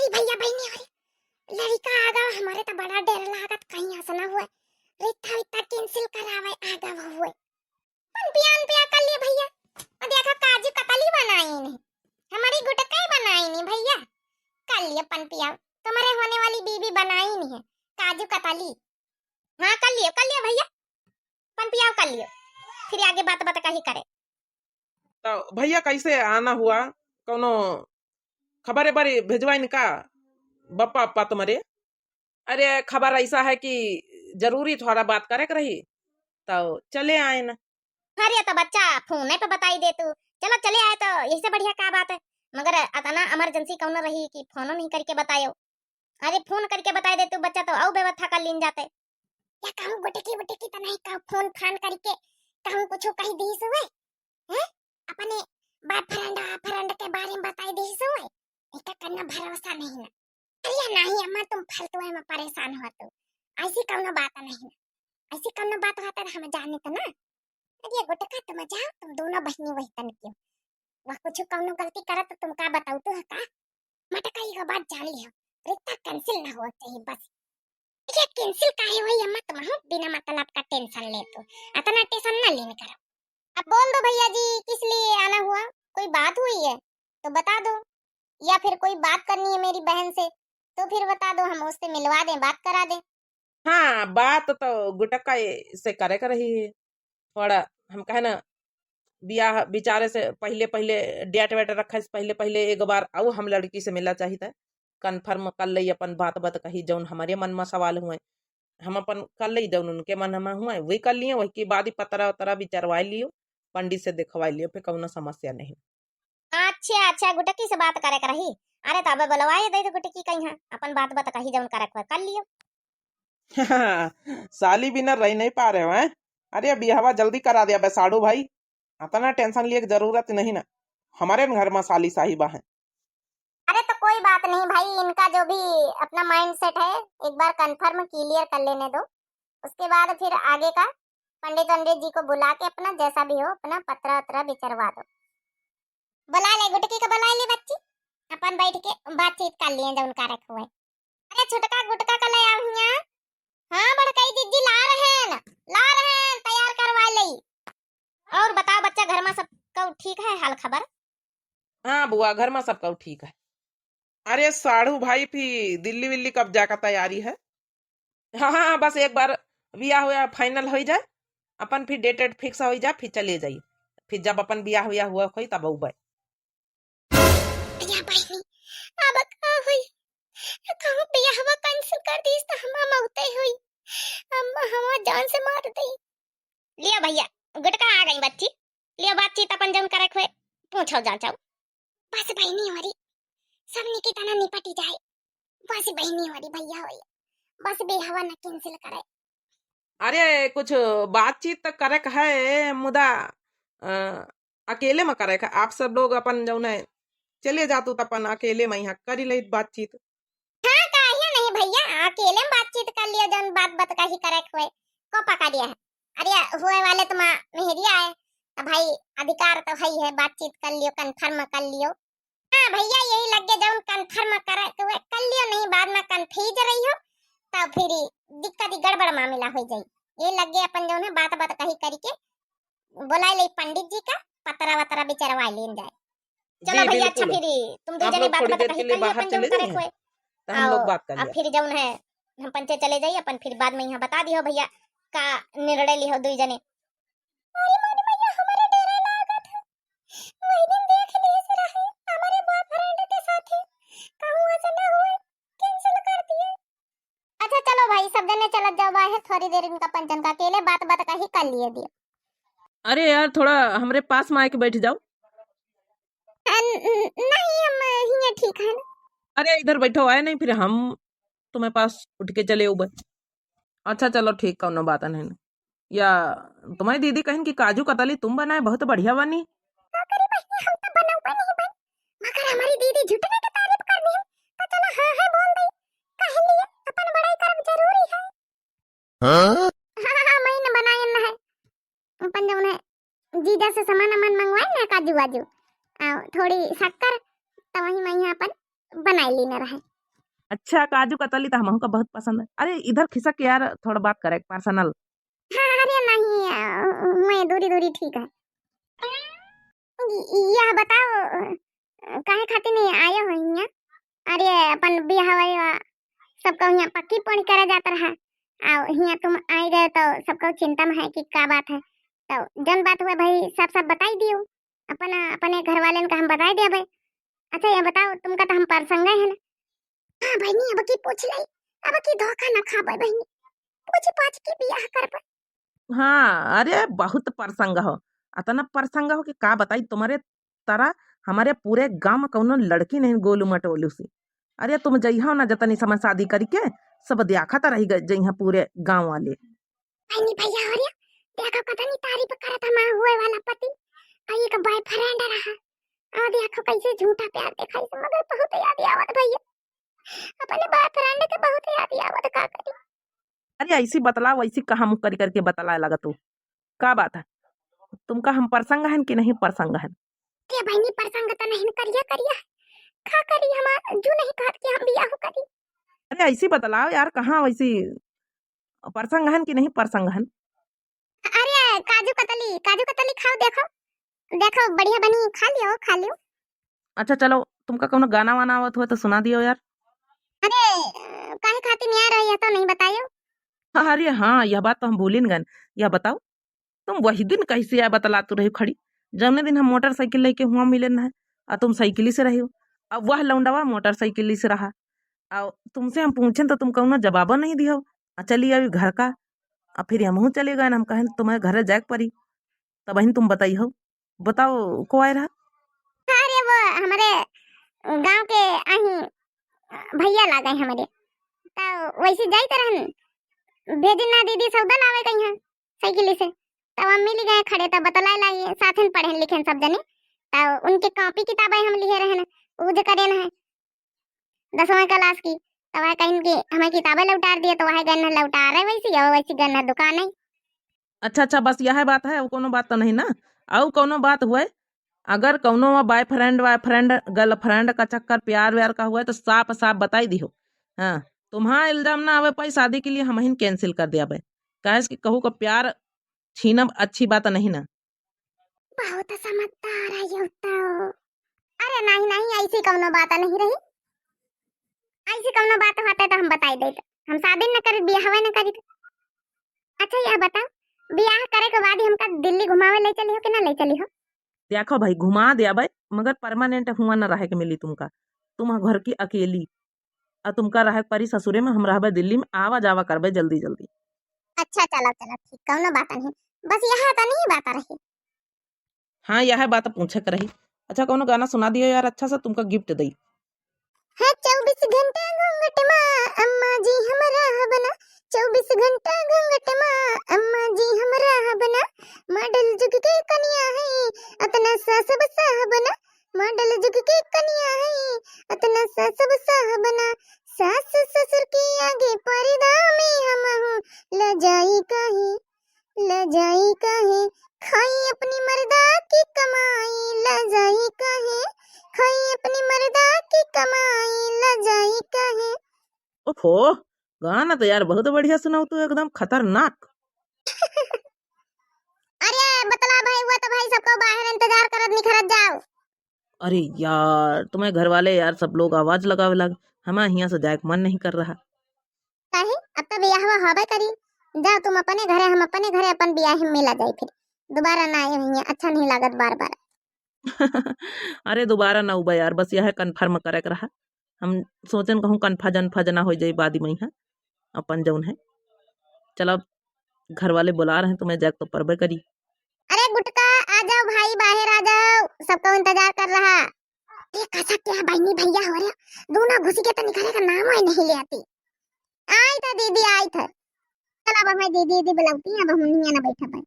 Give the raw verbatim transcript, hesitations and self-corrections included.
भइया बहिनी हो रे, लड़िका आ गवा, हमरे त बड़ा डेर लागत, कहीं अइसा न हुए रित्ता वित्ता cancel करावै आ गवा हुए। पनपिया उनपिया कर लियो भइया। अउ देखा काजू कतली बनाइन है, हमरी गुटकई बनाइन है भइया। कर लियो पनपिया, तुम्हरे होने वाली बीबी बनाइन है काजू कतली। हाँ कर लियो, कर लियो भइया, पनपिया कर लियो, फिर आगे बात बात कही करे। तो भइया कइसे आना हुआ, कउनो खबर एबर भेजवाइन का बप्पा अप्पा तुम्हरे? अरे खबर अइसा है कि जरूरी थोड़ा बात करेक रही, तो चले आएन। अरे तो बच्चा फोने पे बताई देतू, चलो चले आए तो यही से बढ़िया का बात है, मगर अतना emergency कउनो रही कि फोनो नहीं करिके बतायो। अरे फोन करिके बताई देतू बच्चा तो अउ व्यवस्था कर लीन जाते। या कहूँ गुटकी वुटकी तो नहीं, कहूँ फोन फान करिके कहूँ कुछ कही दीस हुए, हैं? अपने boyfriend friend के बारे में बताई दीस हुए, एका कन्ना भरोसा नहीं ना। अरे नहीं अम्मा, तुम फालतू में परेशान होतू, अइसी कउनो बात नहीं ना, अइसी कउनो बात होता तो हम जानित ना। अरे गुटका तुम जाओ, तुम दोनों बहिनी वही तन क्यों, वह कुछ कउनो गलती करत तो तुम का बताउतू है का? मटका एगो बात जान लियो, रित्ता cancel ना होवा चाहिए बस। ये cancel काहे होई अम्मा, तुम हो बिना मतलब का tension लेतू, अतना tension ना लेन करो। अब बोल दो भइया जी, किस लिए आना हुआ? कोई बात हुई है तो बता दो, या फिर कोई बात करनी है मेरी बहन से तो फिर बता दो, हम उससे मिलवा दें, बात करा दें। हाँ, बात तो गुटक्का से करेक रही है। थोड़ा हम कहे ना, बियाह विचारे से पहिले पहिले, date वेट रखे से पहिले पहिले एक बार अउ हम लड़की से मिला चाहित, confirm कर लई अपन बात बात कही, जउन हमरे मन में सवाल हुए, हम अपन कर लई, जउन उनके मन में हुए वही कर लिए, वही के बाद ही पतरा उतरा बिचरवाए लियो, पंडित से देखवाए लियो, फिर कउनो समस्या नहीं। अच्छा अच्छा, गुटकी से बात करेक रही। अरे तो अब बुलवाए दे तो गुटकी कहीं अपन बात बात कही, जउन करेक हुए कर लियो। साली बिना रही नहीं पा रहे हो, हैं? अरे बियाहवा जल्दी करा दिया बे साढ़ू भाई, अतना tension लिए के जरूरत नहीं ना, हमरे न घर में साली साहिबा हैं। अरे तो कोई बात नहीं भाई, इनका जो भी अपना mindset है एक बार confirm clear कर लेने दो, उसके बाद फिर आगे का पंडित वंडित जी को बुला के अपना जैसा भी हो अपना पतरा उतरा बिचरवा दो। बुला ले गुटकी को, बुला ले बच्ची, अपन बैठ के बातचीत कर लिए जउन करेक हुए। अरे छुटका गुटका का ले आओ हियाँ। हाँ बड़कई जिज्जी ला रहे हैं, ला रहे हैं, तैयार करवा ले। और बताओ बच्चा, घर में सब कउ ठीक है हाल खबर? हाँ बुआ, घर में सब कउ ठीक है। अरे साढ़ू भाई, फिर दिल्ली विल्ली कब जाए का तैयारी है? हाँ हाँ, बस एक बार बियाह हुआ final होइ जाए, अपन फिर date वेट fix होइ जाए, फिर चले जाई। फिर जब अपन बियाह हुआ हुआ होई तब अउबे। या बहिनी, अब का होई? कहूँ बियाहवा cancel कर दीस त हमार मौते होई। अम्मा हमार जान से मार देई। लियो भइया, गुटका आ गई बच्ची। लियो बातचीत अपन जउन करेक हुए, पूछो जाँचो। बस बहिनी होरी, सब निकी तना निपटी जाए। बस बहिनी होरी भइया होई, बस बियाहवा न cancel करे। अरे कुछ बातचीत त करेक है, मुदा अ, अकेले में करेक है। आप सब लोग अपन जउन है चले जातू त अपन अकेले में यहाँ करी लेत बातचीत। हाँ काहे नहीं भइया, अकेले में बातचीत कर लियो, जउन बात बात कही करेक हुए को पका दिया है। अरे हुए वाले तो माँ मेहरिया है, त भाई अधिकार तो है ही है, बातचीत कर लियो, confirm कर लियो। हाँ भइया, यही लगे जउन confirm करेक हुए कर लियो, नहीं बाद में confuse रही हो तो फिर दिक्कत ही गड़बड़ मामला हो जाई। ये लगे अपन जउन है बात बात कही करी के बुलाए ले पंडित जी का, पतरा वतरा बिचरवा लेन जाए। चलो जी, भइया, अच्छा बिल्कुल। फिर तुम दो आप जने लोग बात थोड़ी बात देर कही के लिए कर लियो बाहर अपन जउन चले करेक जाइए, हुए। तो हम लोग आओ, बात कर अब लिया। फिर जउन है हम पंचे चले जाई, अपन फिर बाद में यहाँ बता दियो भइया का निर्णय लिहो दुई जने। अरे मानी भइया, हमरे डेरे लागत है। वही दिन देख लिए से रहे, हमरे boyfriend के साथे। कहूँ ऐसा ना होए, cancel कर दिए। अच्छा चलो भाई, सब जने चलत जाओ बाहर, थोड़ी देर इनका पंचन का अकेले बात बात कही कर लिए दियो। अरे यार, थोड़ा हमरे पास में आके बैठ जाओ। अ, न-, न-, नहीं, हम हियाँ ठीक है। अरे इधर बैठो, आए नहीं फिर हम तुम्हें पास उठ के चले उबे। अच्छा चलो ठीक, कउनो बात नहीं। या तुम्हारी दीदी कहिन कि काजू कतली तुम बनाए, बहुत बढ़िया बनी। का करी बहिनी, हम तो बनौबे नहीं बन, मगर हमारी दीदी झुटने के तारीफ कर दी, तो चलो हाँ है बोल दे, कह लिए अपन बड़ाई करब जरूरी है। हाँ? हाँ हाँ, मैं न बनाए न है, अपन जउन है जीजा से सामान अमान मंगवाए ना, काजू वाजू, आ, थोड़ी शक्कर, तो वही मैं यहाँ अपन बनाए ली न रहे। अच्छा, काजू कतली त हमहू का बहुत पसंद है। अरे, इधर खिसक के यार, थोड़ा बात करे, personal। हाँ, अरे नहीं, अ, मैं दूरी दूरी ठीक है। इ-, इ-, यह बताओ, अ, काहे खातिर नहीं आए हो हियाँ? अरे, अपन बियाह वाला सबका हियाँ पक्की पोनी करे जात रहा, आ हियाँ तुम आए गए तो सबका चिंता में है कि का बात है। तो जन बात हुआ भाई, सब सब बताई दियो, अपना, अपने घर वालेन का हम बताई देबे। अच्छा, ये बताओ, तुमका तो हम परसंगा है ना? हाँ बहिनी, अब की पूछ ले, अब की धोखा ना खाबे बहिनी, पूछ पाछ के बियाह करबे। हाँ, अरे बहुत परसंग हो, अतना परसंग हो कि का बताई तुम्हारे तरह। हमारे पूरे गांव में कौनो लड़की नहीं गोलू मटोलू सी। अरे तुम जइहो ना जतनी समय शादी करी के, सब देखत रही गए जइहा पूरे गांव वाले। बहिनी भैया हो रे, देखो कतनी तारीफ करत हमार हुए वाला पति, और एक boyfriend रहा, और देखो कैसे झूठा प्यार देखाई से, मगर बहुत याद आवत भैया, अपने boyfriend के बहुत याद आवत, का करी। अरे ऐसी बतलाओ, ऐसी कहा मुँह करी करके बतलाए लगा तू, का बात है? तुमका हम परसंग हन कि नहीं परसंग हन? के बहिनी परसंग तो नहीं करिया करिया, का करी हमार जू नहीं कहत कि हम बियाह करी। अरे ऐसी बतलाओ यार, कहाँ वैसी परसंग हन कि नहीं परसंग हन? अरे काजू कतली, काजू कतली खाओ, देखो, देखो बढ़िया बनी, खा लियो, खा लियो। अच्छा चलो, तुमका कौनो गाना वाना आवत हो तो सुना दियो यार। अरे, काहे खातिर नहीं आ रही है तो नहीं बतायो? अरे हाँ, यह बात तो हम भूलिन गन। यह बताओ, तुम वही दिन कैसे आए बतलातू रही खड़ी, जौने दिन हम मोटरसाइकिल लेके हुआ मिले न है, आ तुम साइकिल से रही हो। अब वह लौंडवा मोटरसाइकिल से रहा, आ तुमसे हम पूछें तो तुम कौनो जवाबो नहीं दियो। आ चली आई घर का, आ फिर हमहू चले गए, हम कहें तुम्हें घरे जाए के पड़ी, तब तुम बताई हो। बताओ, को आए रहा? अरे वो हमारे गांव के अहीं भैया लागे हमारे, तो वैसे जाइत रहन, भेजिन ना दीदी सौदा लावे कहीं साइकिल से, तब हम मिल गए खड़े, तब बतलाए लागे, साथ में पढ़े लिखे सब जने, तब उनके कॉपी किताबें हम लिए रहन, उ जे करे न है दसवां क्लास की, तो वह कहिन कि हमें किताबें लौटार दिए, तो वह गन लौटारे वैसी, और वैसी गन दुकान है। अच्छा, अच्छा, बस यह बात है, और कोनो बात तो नहीं ना? और कोनो बात हुए, अगर कौनो boyfriend, boyfriend, girlfriend का चक्कर, प्यार व्यार का हुए, तो साफ साफ बताई दिहो। हाँ, तुम्हारा इल्जाम ना आवे पाई, शादी के लिए हम ही cancel कर दिया भाई, काहे कि कहू का प्यार छीनब अच्छी बात नहीं ना। बहुत समझदार है ये तो। अरे नहीं, नहीं, ऐसी कौनो बात नहीं रही, ऐसी कौनो बात होते तो हम बताई देत, हम शादी न करी, बियाहवे न करी। अच्छा यह बताओ, बियाह करे के बाद ही हमका दिल्ली घुमावे ले चली हो कि ना ले चली हो? देखो भाई, घुमा दिया भाई, मगर permanent हुआ न रहे के मिली तुमका, तुम घर की अकेली, आ तुमका रहे के परी ससुरे में, हम रहबे दिल्ली में, आवा जावा करबे जल्दी जल्दी। अच्छा चलो चलो ठीक, कौनो बात नहीं, बस यह तो नहीं बात रही। हाँ, यह बात पूछे के रही। अच्छा, कौनो गाना सुना दियो यार, अच्छा सा तुमका gift दई। है चौबीस घंटा घूंघट मा अम्मा जी हमरा बना, चौबीस घंटा घूंघट मा अम्मा जी हमरा बना, model जुग के कनिया है, अतना सा सब साहबना, model जुग के कनिया है, अतना सा सब साहबना, सास ससुर के आगे पर्दा में हम हूँ लजाई काहे, लजाई काहे, खाई अपनी मर्दा की कमाई, लजाई काहे, खाई अपनी मर्दा की कमाई, लजाई काहे। ओफो, गाना तो यार बहुत बढ़िया सुनाओ तू, एकदम खतरनाक। अरे बतला भाई, हुआ तो भाई सबको बाहर इंतजार करत निखरत जाओ। अरे यार, तुम्हें घर वाले यार सब लोग आवाज लगावे लाग, हमारे हियां से जाए के मन नहीं कर रहा। काहे? अब तो बियाहवा होबे करी। जाओ तुम अपने घरे, हम अपने घरे, अपन बियाह में मिला जाई फिर। दोबारा ना आए हुई, अच्छा नहीं लागत बार बार। अरे दोबारा ना उबा यार, बस यह confirm करे के रहा। हम सोचन कहूँ कन्फा जन्फा जना हो जाई बाद में, हाँ, अपन जौन है। चलो, अब घर वाले बुला रहे हैं, तुम्हें जाके तो परबे करी। अरे गुटका, आ जाओ भाई, बाहर आ जाओ, सबको इंतजार कर रहा। ये कसा क्या बहनी भैया हो रहे, दोनों घुसी के तो निकले का नाम ही नहीं ले आती। आई था दीदी, आई था। चल अब हमें दीदी, दीदी बुलाती है, अब हम नहीं आना बैठा पाए।